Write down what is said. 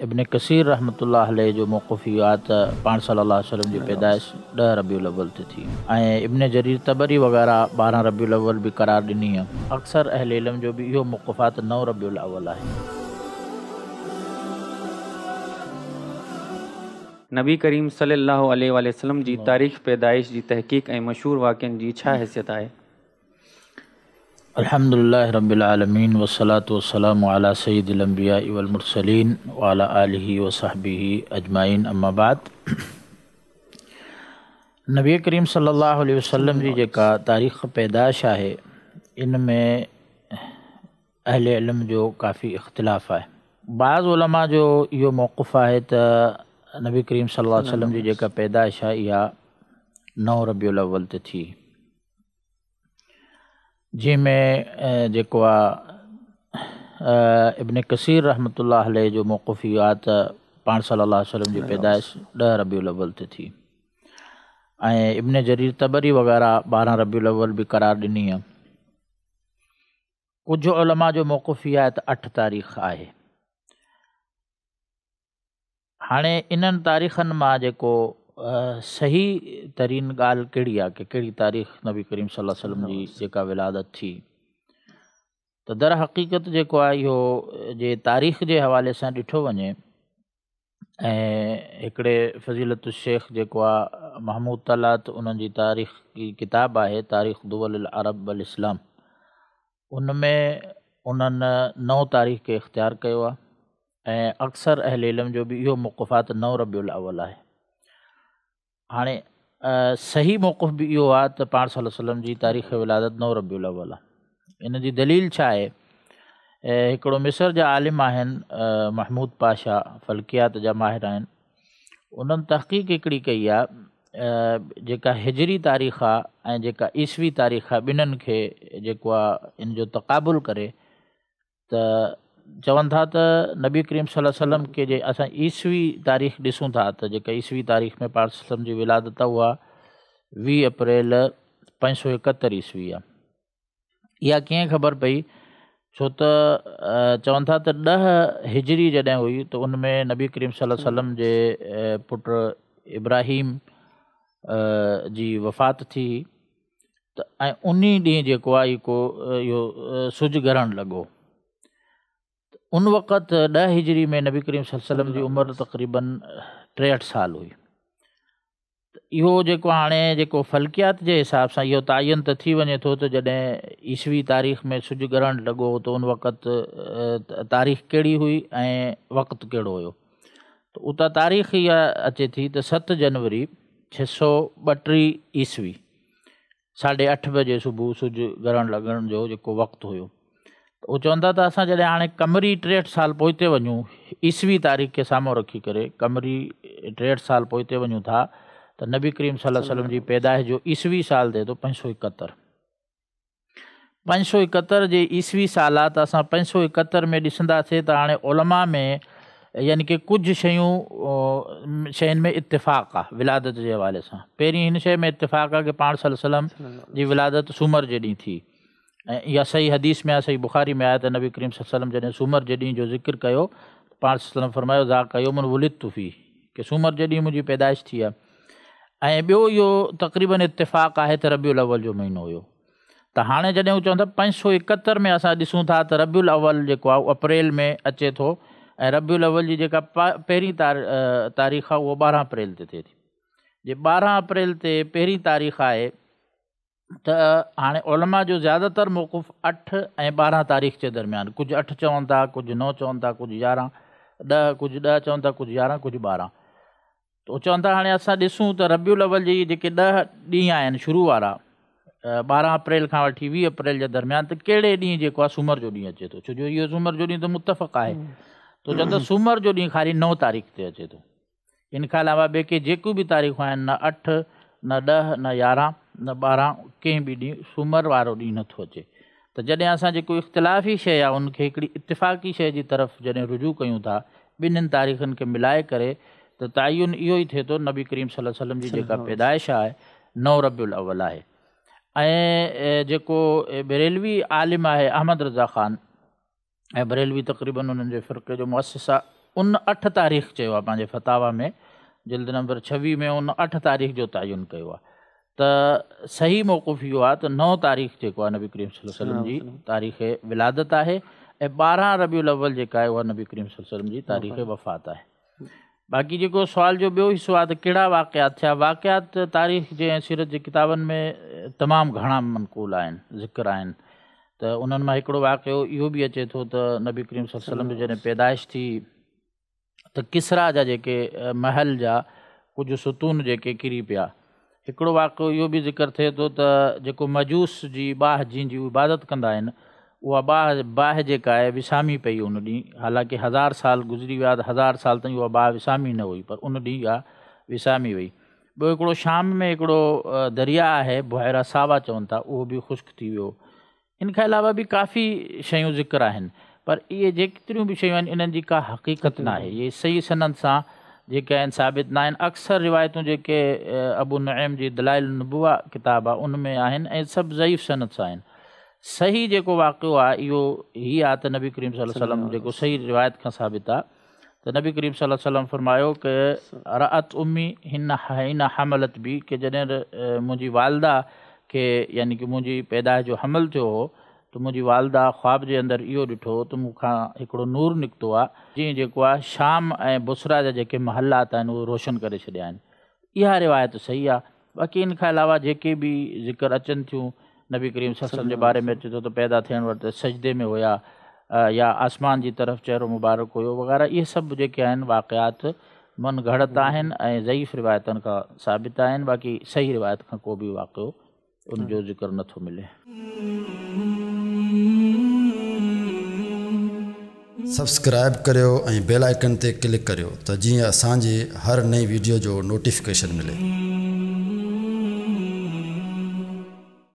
ابن ڪثير رحمة الله عليه جو موقف اهو آهي ته پاڻ صلّي الله عليه وسلّم جي پيدائش ڏهه ربيع الاول تي ٿي ۽ ابن جرير طبري وغيره 12 ربيع الاول به قرار ڏني آهي. اڪثر اهل علم جو به اهو موقف آهي ته 9 ربيع الاول آهي. نبي ڪريم صلي الله عليه واٰله وسلم جي تاريخ پيدائش جي تحقيق ۽ مشهور واقعن جي ڇا حيثيت آهي؟ الحمد لله رب العالمين والصلاة والسلام علي سيد الانبياء والمرسلين وعلي آله وصحبه اجمعين اما بعد نبي ڪريم صلي الله عليه وسلم جي جيڪا تاريخ پيدائش آهي ان ۾ اهل علم جو ڪافي اختلاف آهي. بعض علماء جو اهو موقف آهي ته نبي ڪريم صلي الله عليه وسلم جي جيڪا پيدائش آهي اها 9 ربيع الاول تي ٿي. جنهن ۾ جيڪو آ ابن ڪثير رحمة الله عليه جو موقف اهو آ ته پاڻ صلي الله عليه وسلم جي پيدائش 10 ربيع الاول تي ٿي ۽ ابن جرير طبري وغيره 12 ربيع الاول به قرار ڏني آ. ڪجهه علماء جو موقف اهو آهي ته 8 تاريخ آهي. هاڻي انهن تاريخن مان جيڪو صحيح ترين ڳالهه ڪهڙي آهي ڪه ڪهڙي تاريخ نبي ڪريم صلي الله عليه وسلم جي جيڪا ولادت ٿي ته در حقيقت جيڪو آهي اهو جي تاريخ جي حوالي سان ڏٺو وڃي ۽ هڪڙي فضيلت الشيخ جيڪو آهي محمود طلعت انهن جي تاريخ جي ڪتاب آهي تاريخ دول العرب والاسلام ان ۾ انهن 9 تاريخ کي اختيار ڪيو آهي ۽ اڪثر اهل علم جو به اهو موقف آهي ته 9 ربيع الاول آهي. هاڻي صحيح موقف به اهو آهي ته پاڻ صلي الله عليه وسلم جي تاريخ ولادت 9 ربيع الاول آهي. ان جي دليل ڇا آهي؟ هڪڙو مصر جا عالم آهن محمود پاشا فلڪيات جا ماهر آهن، انهن تحقيق هڪڙي ڪئي آهي جيڪا هجري تاريخ آهي ۽ جيڪا عيسوي تاريخ آهي ٻنهن کي جيڪو آهي ان جو تقابل ڪري ته چون ٿا ته نبي ڪريم صلي الله عليه وسلم کي جي اسان عيسوي تاريخ ڏسون ٿا ته جيڪا عيسوي تاريخ ۾ پاڻ صلي الله عليه وسلم جي ولادت آهي اها 20 اپريل 571 عيسوي آهي. اها ڪيئن خبر پئي؟ ڇو ته چون ٿا ته 10 هجري جڏهن هئي ته ان ۾ نبي ڪريم صلي الله عليه وسلم جي پٽ ابراهيم جي وفات ٿي ته ۽ ان ڏينهن جيڪو آهي ڪو اهو سج گرهڻ لڳو. ان وقت 10 هجري ۾ نبي ڪريم صلي الله عليه وسلم جي عمر تقريباً 63 سال هئي. اهو جيڪو هاڻي جيڪو فلڪيات جي حساب سان اهو تعين ته ٿي وڃي ٿو ته جڏهن عيسوي تاريخ ۾ سج گرهڻ لڳو ته ان وقت تاريخ ڪهڙي هئي ۽ وقت ڪهڙو هيو ته اتان تاريخ اها اچي ٿي ته 7 جنوري 632 عيسوي 8:30 بجي صبح سج گرهڻ لڳڻ جو جيڪو وقت هيو. ته هو چون ٿا ته اسان جڏهن هاڻي قمري 63 سال پوئتي وڃون عيسوي تاريخ کي سامهون رکي ڪري قمري 63 سال پوئتي وڃون ٿا ته نبي ڪريم صلي الله عليه وسلم جي پيدائش جو عيسوي سال ٿئي ٿو 571. 571 جي عيسوي سال آ ته اسان 571 ۾ ڏسنداسين ته هاڻي علماء ۾ يعني ڪه ڪجهه شيون شين ۾ اتفاق آ ولادت جي حوالي سان. پهرين هن شيء ۾ اتفاق آ ڪه پاڻ صلي الله عليه وسلم جي ولادت سومر جي ڏينهن ٿي. ۽ اها صحيح حديث ۾ آهي، صحيح بخاري ۾ آهي ته نبي ڪريم صلي الله عليه وسلم جڏهن سومر جي ڏينهن جو ذڪر ڪيو ته پاڻ صلي الله عليه وسلم فرمايو ذاڪ يوم ولدت فيه ڪه سومر جي ڏينهن منهنجي پيدائش ٿي آهي. ۽ ٻيو اهو تقريباً اتفاق آهي ته ربيع الاول جو مهينو هيو. ته هاڻي جڏهن هو چون ٿا 571 ۾ اسان ڏسون ٿا ته ربيع الاول جيڪو آهي اهو اپريل ۾ اچي ٿو ۽ ربيع الاول جي جيڪا پهرين تاريخ آهي اهو 12 اپريل تي ٿئي ٿي. جي 12 اپريل تي پهرين تاريخ آهي ته هاڻي علماء جو زياده تر موقف 8 ۽ 12 تاريخ جي درميان، ڪجهه 8 چون ٿا، ڪجهه 9 چون ٿا، ڪجهه 11، 10، ڪجهه 10 چون ٿا، ڪجهه 11، ڪجهه 12. ته هو چون ٿا هاڻي اسان ڏسون ته ربيع الاول جي جيڪي 10 ڏينهن آهن شروع وارا 12 اپريل کان وٺي 20 اپريل جي درميان ته ڪهڙي ڏينهن جيڪو آهي سومر جو ڏينهن اچي ٿو، ڇو جو اهو سومر جو ڏينهن ته متفق آهي. ته چون ٿا سومر جو ڏينهن خالي 9 تاريخ تي اچي ٿو. ان کان علاوه ٻئي ڪي جيڪيون به تاريخون آهن نه 8، نه 10، نه 11، نه 12 ڪنهن به ڏينهن سومر وارو ڏينهن نٿو اچي ته جڏهن اسان جيڪو اختلافي شيء آهي ان کي هڪڙي اتفاقي شيء جي طرف جڏهن رجوع ڪيون ٿا ٻنهين تاريخن کي ملائي ڪري ته تعين اهو ئي ٿئي ٿو نبي ڪريم صلي الله عليه وسلم جي جيڪا پيدائش آهي 9 ربيع الاول آهي ۽ جيڪو بريلوي عالم آهي احمد رضا خان ۽ بريلوي تقريباً انهن جي فرقي جو مؤسس آ. ان 8 تاريخ چيو آهي پنهنجي فتاوا ۾، جلد نمبر 26 ۾ ان 8 تاريخ جو تعين ڪيو آهي. ته صحيح موقف اهو آهي ته 9 تاريخ جيڪو آهي نبي ڪريم صلي الله عليه وسلم جي تاريخ ولادت آهي ۽ 12 ربيع الاول جيڪا آهي اها نبي ڪريم صلي الله عليه وسلم جي تاريخ وفات آهي. باقي جيڪو سوال جو ٻيو حصو آهي ته ڪهڙا واقعات ٿيا، واقعات تاريخ جي ۽ سيرت جي ڪتابن ۾ تمام گهڻا منقول آهن، ذڪر آهن. ته انهن مان هڪڙو واقعو اهو به اچي ٿو ته نبي ڪريم صلي الله عليه وسلم جي جڏهن پيدائش ٿي ته ڪسريٰ جا جيڪي محل جا ڪجهه ستون جيڪي ڪري پيا. هڪڙو واقعو اهو به ذڪر ٿئي ٿو ته جيڪو مجوس جي باهه جنهن جي عبادت ڪندا آهن اها باهه باهه جيڪا آهي وسامي پئي ان ڏينهن، حالانڪه 1000 سال گذري ويا ته 1000 سال تائين اها باهه وسامي نه هئي پر ان ڏينهن اها وسامي وئي. ٻيو هڪڙو شام ۾ هڪڙو درياء آهي بحيره ساوا چون ٿا اهو به خشڪ ٿي ويو. ان کان علاوه به ڪافي شيون ذڪر آهن پر اهي جيتريون به شيون آهن انهن جي ڪا حقيقت ناهي، اهي صحيح سند سان جيڪي آهن ثابت ناهن. اڪثر روايتون جيڪي ابو نعيم جي دلائل النبوه ڪتاب آهي ان ۾ آهن ۽ سڀ ضعيف سند سان آهن. صحيح جيڪو واقعو آهي اهو هي آهي ته نبي ڪريم صلي الله عليه وسلم جيڪو صحيح روايت کان ثابت آهي ته نبي ڪريم صلي الله عليه وسلم فرمايو ڪه رأت امي هن حين حملت بي، ڪه جڏهن منهنجي والده کي يعني ڪه منهنجي پيدائش جو حمل ٿيو هو ته منهنجي والده خواب جي اندر اهو ڏٺو ته مون کان هڪڙو نور نڪتو آهي جنهن جيڪو آهي شام ۽ بصره جا جيڪي محلات آهن اهي روشن ڪري ڇڏيا آهن. اها روايت صحيح آهي. باقي ان کان علاوه جيڪي به ذڪر اچن ٿيون نبي ڪريم صلي الله عليه وسلم جي باري ۾ اچي ٿو ته پيدا ٿيڻ وقت سجدي ۾ هيا يا آسمان جي طرف چهرو مبارڪ هيو وغيره، اهي سڀ جيڪي آهن واقعات من گهڙت آهن ۽ ضعيف روايتن کان ثابت آهن، باقي صحيح روايت کان ڪو به واقعو ان جو ذڪر نٿو ملي. سبسڪرائيب ڪريو ۽ بيل آئيڪن تي ڪلڪ ڪريو ته جيئن اسان جي هر نئين ويڊيو جو نوٽيفڪيشن ملي.